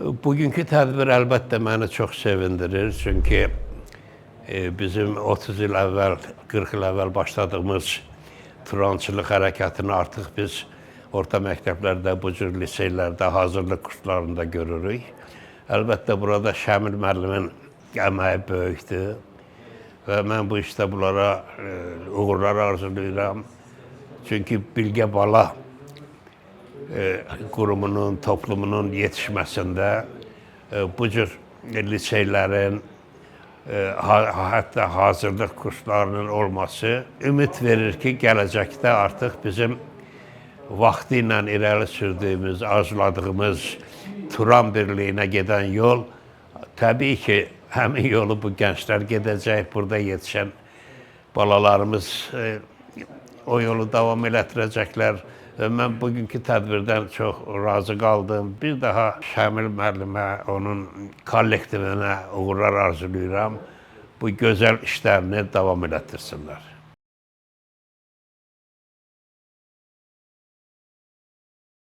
Bugünkü tədbir əlbəttə məni çox sevindirir, çünki bizim 30 il əvvəl, 40 il əvvəl başladığımız Turançılıq hərəkatını artıq biz orta məktəblərdə, bu cür liseylərdə, hazırlıq kurslarında görürük. Əlbəttə burada Şamil müəllimin əməyi böyükdür və mən bu işdə bunlara uğurlar arzulayıram. Çünki Bilgə Bala qurumunun, toplumunun yetişməsində bu cür liseylərin, hətta hazırlıq kurslarının olması ümid verir ki, gələcəkdə artıq bizim vaxtı ilə irəli sürdüyümüz, arzuladığımız Turan birliyinə gedən yol, təbii ki, həmin yolu bu gənclər gedəcək, burada yetişən balalarımız o yolu davam elətdirəcəklər. Və mən bugünkü tədbirdən çox razı qaldım. Bir daha Şamil müəllimə, onun kollektivinə uğurlar arzulayıram. Bu gözəl işlərini davam elətdirsinlər.